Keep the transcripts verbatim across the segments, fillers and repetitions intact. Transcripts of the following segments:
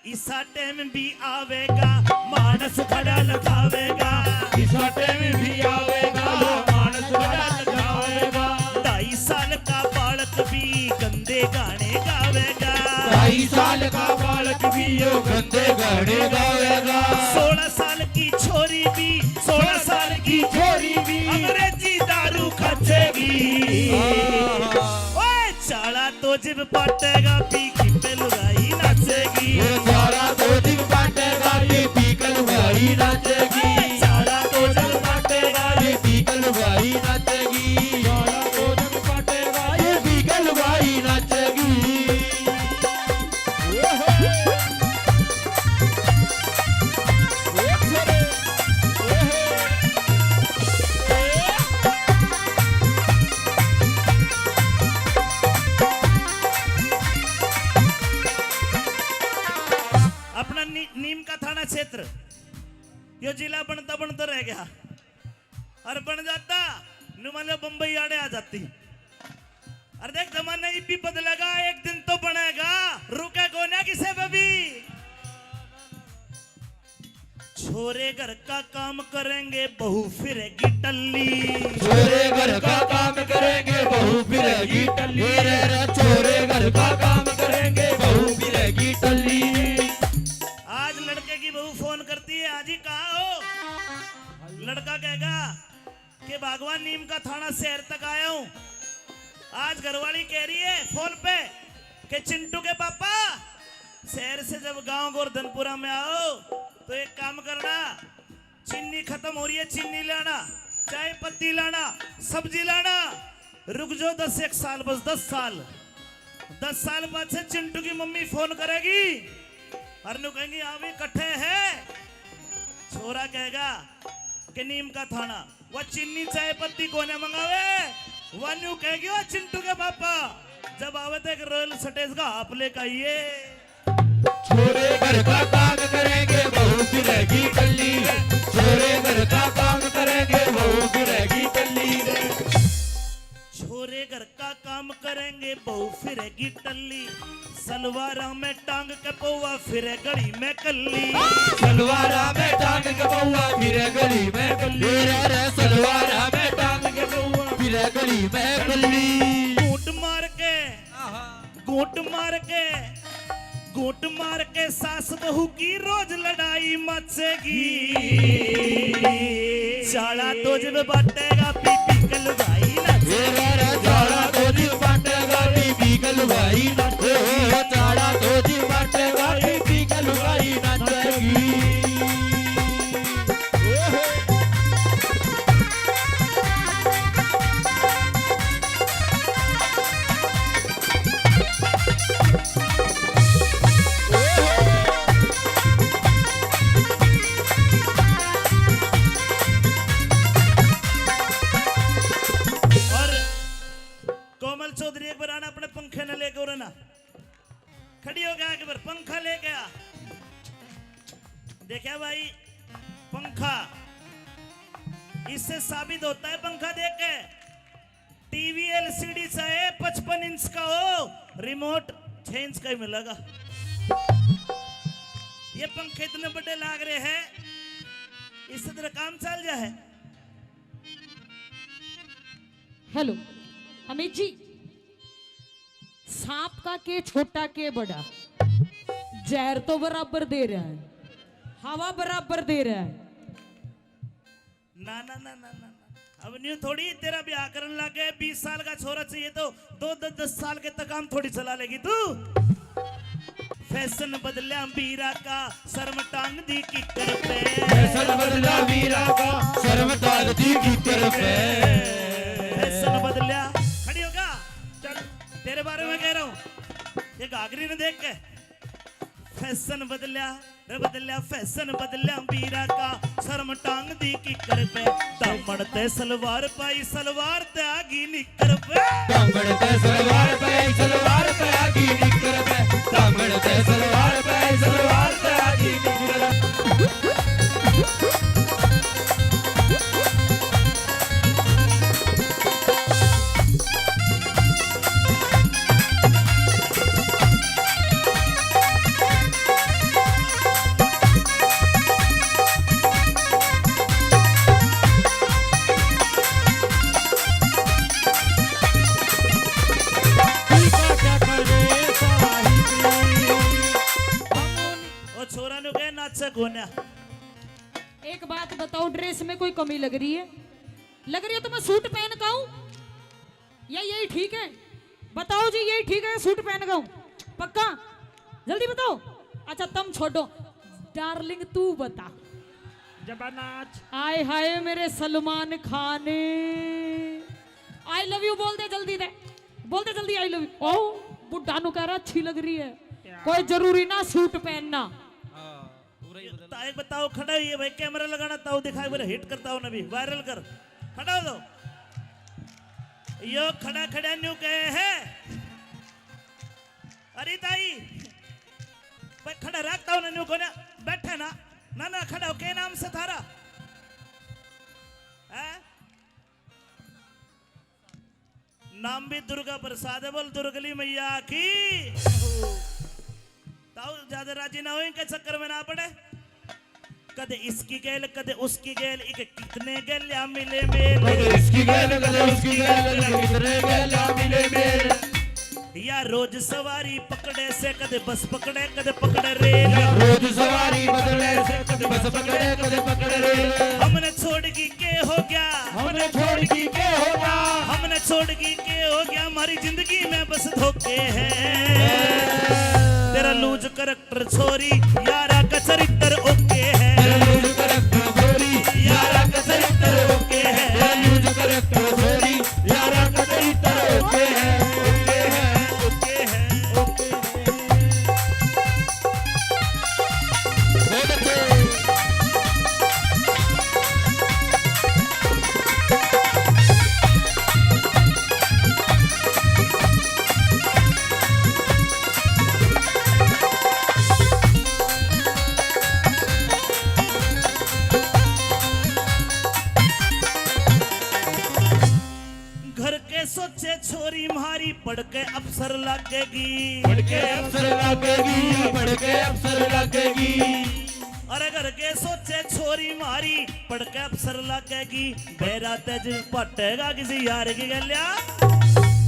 इसा टाइम भी आवेगा, मानस खड़ा लखावेगा। इसा टाइम भी आवेगा, मानस खड़ा लखावेगा। ढाई साल का बालक भी गंदे गाने गावेगा। ढाई साल का बालक भी यो गंदे गाने गावेगा। सोलह साल की छोरी भी, सोलह साल की छोरी भी अंग्रेजी दारू खाचेगी। हाँ। ओए, चाला तो जिब पाटेगा, पी की पे लुगाई नाचेगी। ये चाला तो जिब पाटेगा, ये पी के लुगाई नाचेगी। चाला तो जिब पाटेगा, ये पी के लुगाई नाचेगी। चाला तो जिब पाटेगा, ये पी के लुगाई नाचेगी। ओहो। अपना नी-, नीम का थाना क्षेत्र, यो जिला बनता बनता रह गया। और बन जाता, नु मान लो बम्बई आड़े आ जाती। और देख, जमाना इब भी बदलेगा, एक दिन तो बनेगा, रुके कोन्या किसे पे भी। छोरे घर का काम करेंगे, बहू फिरेगी टल्ली। छोरे घर का काम करेंगे, बहू फिरेगी टल्ली। रे, रे, छोरे घर का काम करेंगे, बहू फिरेगी टल्ली। आज लड़के की बहू फोन करती है, "आजी, कहाँ हो?" लड़का कहेगा कि भगवान नीम का थाना शहर तक आया हूँ। आज घरवाली कह रही है फोन पे कि चिंटू के पापा, शहर से जब गांव गोरधनपुरा में आओ तो एक काम करना, चीनी खत्म हो रही है, चीनी लाना, चाय पत्ती लाना, सब्जी लाना। रुक जाओ दस एक साल, बस दस साल। दस साल बाद से चिंटू की मम्मी फोन करेगी और नु कहेंगी, "हाँ भी कट्ठे है?" छोरा कहेगा कि नीम का थाना, वह चीनी चाय पत्ती कोने मंगावे, वह न्यू कह गयो चिंटू के पापा, जब आवे तो एक रॉयल सटेज का हाफ लेकर आइए। छोरे घर का काम करेंगे, बहू फिरेगी टल्ली। छोरे घर का काम करेंगे, बहू फिरेगी टल्ली। छोरे घर का काम करेंगे, बहू फिरेगी टल्ली। सलवारा में टांग के पौवा फिरे गली में कल्ली। सलवारा में टांग के पौवा फिरे गली में कल्ली। रे, रे, सलवारा में टांग के पौवा फिरे गली में कल्ली। घूंट मार के, घूंट मार के, घूंट मार के सास बहू की रोज लड़ाई मचेगी। चाला तो जिब बाटेगा, पी पी के लुगाई नाचेगी। चाला तो जिब बाटेगा, पी पी के लुगाई नाचेगी। चाला तो जिब बाटेगा, पी पी के लुगाई नाचेगी। और कोमल चौधरी, एक बार आना अपने पंखे ने लेके और ना। खड़ी हो गया, एक बार पंखा लेके आ। देखा भाई, पंखा, इससे साबित होता है, पंखा देख के, टीवी एलसीडी चाहे पचपन इंच का हो, रिमोट छह इंच का ही मिलेगा। ये पंखे इतने बड़े लाग रहे हैं, इससे तेरा काम चल जाए। हेलो अमित जी, सांप का के छोटा के बड़ा, जहर तो बराबर दे रहा है, हवा बराबर दे रहा है। ना, ना, ना, ना, ना, ना। अब न्यू थोड़ी तेरा ब्याह करन लाग गए, बीस साल का छोरा चाहिए तो दो, दस, दस साल के तक काम थोड़ी चला लेगी तू। फैशन बदल्या वीरा का, शर्म टांग दी किकर पे। फैशन बदल्या वीरा का, शर्म टांग दी किकर पे। फैशन बदल्या, खड़ी होगा, चल, तेरे बारे में कह रहा हूँ, ये घाघरी ने देख के। फैशन बदल्या रे बदल्या, फैशन बदल्या वीरा का, शर्म टांग दी किकर पे। दामन ते सलवार पाई, सलवार ते आ गई निकर पे। दामन ते सलवार पाई, सलवार ते आ गई निकर पे। दामन ते सलवार पाई, सलवार ते आ गई निकर पे। छोरा ने कहे नाचा कोन्या। एक बात बताओ, ड्रेस में कोई कमी लग रही है? लग रही है तो मैं सूट पहन के आऊं? या यही ठीक है? बताओ जी, यही ठीक है, सूट पहन के आऊं? पक्का? जल्दी बताओ। अच्छा, तुम छोड़ो, डार्लिंग तू बता। जबा नाच। आय हाय मेरे सलमान खान, आई लव यू बोल दे जल्दी दे, बोल दे जल्दी आई लव यू। ओ बुड्ढा नु कह रहा अच्छी लग रही है, कोई जरूरी ना सूट पहनना। हाँ, पूरा ही बदल। ताऊ बताओ, खड़ा हुई है भाई, कैमरा लगाना, ताऊ दिखा, एक बार हिट करता हो ना भी, वायरल कर, खड़ा हो जाओ। यो खड़ा खड़ा न्यू कहे है, अरे ताई भाई, खड़ा रखता हो ना न्यू कोने बैठे ना, ना ना, खड़ा हो, के नाम से थारा है? नाम भी दुर्गा प्रसाद है, बोल दुर्गली मैया की। ताऊ ज्यादा राजी ना हो, इनके चक्कर में ना पड़े। कदे इसकी गैल, कदे उसकी गैल, इक कितने गैल्या मिले मेल। कदे इसकी गैल, कदे उसकी गैल, इक कितने गैल्या मिले मेल। या रोज सवारी पकड़े से, कदे बस पकड़े, कदे पकड़े रेल। या रोज सवारी पकड़े से, कदे बस पकड़े, कदे पकड़े रेल। हमने छोड़ की के हो गया? हमने छोड़ की के हो गया? हमने छोड़ की के हो गया? हमारी जिंदगी में बस धोखे हैं। तेरा लूज करैक्टर छोरी, यारा का चरित्र ओके है। तेरा लूज करैक्टर छोरी, यारा का चरित्र ओके है। तेरा लूज करैक्टर छोरी, यारा का चरित्र ओके है। ओके है, ओके है, ओके है। बहुत अच्छे। घर के सोचे छोरी म्हारी पढ़ के अफसर लागेगी। पढ़ के अफसर लागेगी, पढ़ के अफसर लागेगी। अरे घर के सोचे छोरी म्हारी पढ़ के अफसर लागेगी। बेरा तेज पटेगा किसी यार की गैल्या।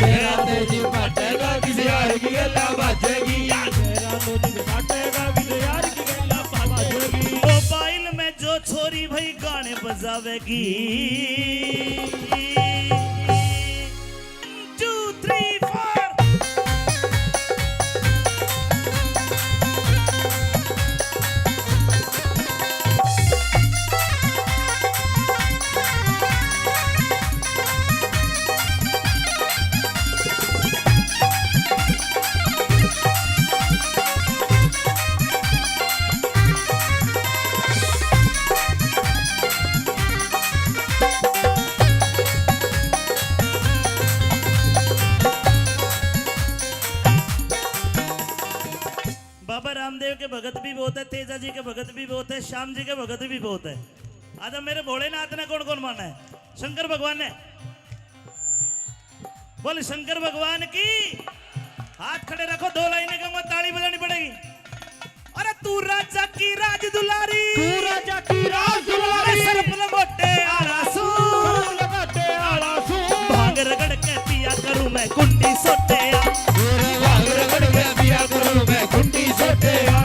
बेरा तेज पटेगा किसी यार की गैल्या भाजेगी। बेरा तेज पटेगा किसी यार की गैल्या भाजेगी। मोबाइल में जो छोरी भाई गाने बजावेगी। Two, three, four। बाबा रामदेव के भगत भी बहुत है, तेजा जी के भगत भी बहुत है, श्याम जी के भगत भी बहुत है। आजा मेरे भोलेनाथ ने कौन कौन माना है? शंकर भगवान ने। बोल शंकर भगवान की। हाथ खड़े रखो, दो लाइनें कहूंगा, ताली बजानी पड़ेगी। अरे तू राजा की राज दुलारी, तू राजा की राज दुलारी। अरे सर्प लंगोटे आला सू, सर्प लंगोटे आला सू। भांग रगड़ के पिया करूं मैं कुंडी सोटे आ। भांग रगड़ के पिया करूं मैं कुंडी सोटे आ।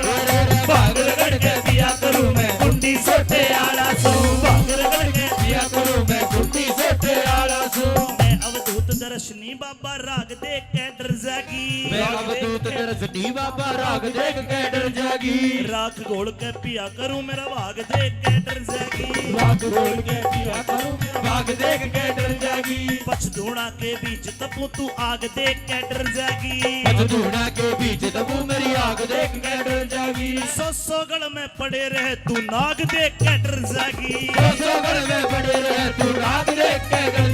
भांग रगड़ के पिया करूं मैं कुंडी सोटे आला सू। भांग रगड़ के पिया करूं मैं कुंडी सोटे आला सू। मैं अवधूत दर्शनी बाबा राग देख के डर जागी। मैं अवधूत दर्शनी बाबा राग देख के डर जागी। राख घोल के पिया करूं मेरा भाग देख के डर जागी। राख घोल के पिया करूं मेरा भाग देख के डर जागी। पछधूणा के बीच तपू तू आग देख के डर जागी। पछधूणा के बीच तपू मेरी आग देख के डर जागी। सौ सौ गल में पड़े रहे तू नाग देख के डर जागी। सौ सौ गल में पड़े रहे तू नाग देख के डर